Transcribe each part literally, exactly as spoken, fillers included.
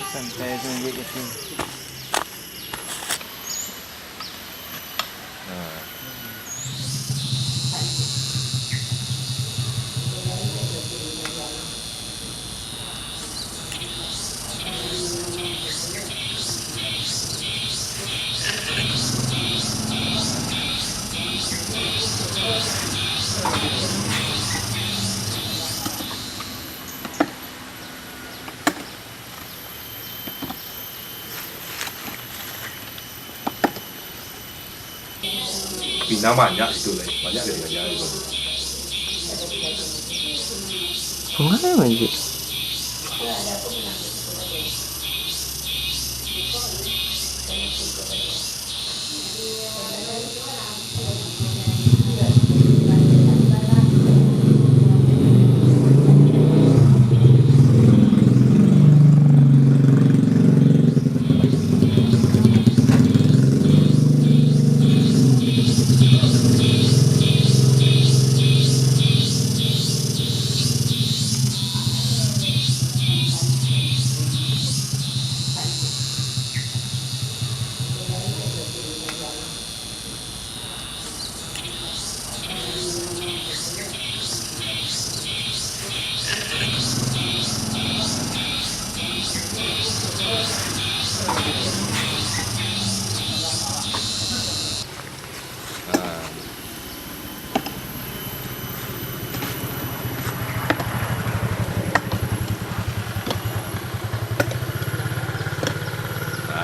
Santai sajo, Kevin. Nah. Pinang banyak situ lai, banyak ka diaja situ. Sungai banjir.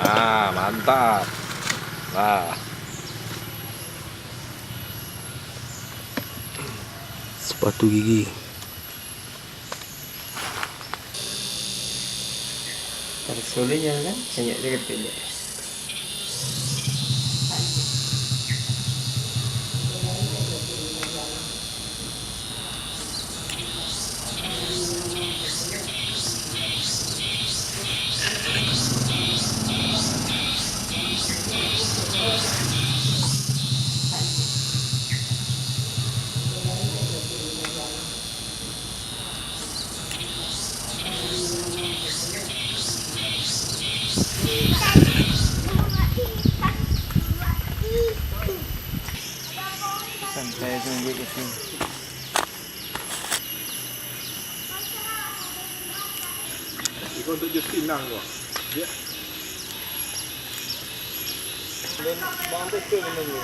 Nah, mantap. Nah. Sepatu gigi. Kalau soleh jalan kan, banyak dia kata dia. Santai sajo, Kevin. Iko untuak Justin nah, ko. Dia. Bang, betul benda tu.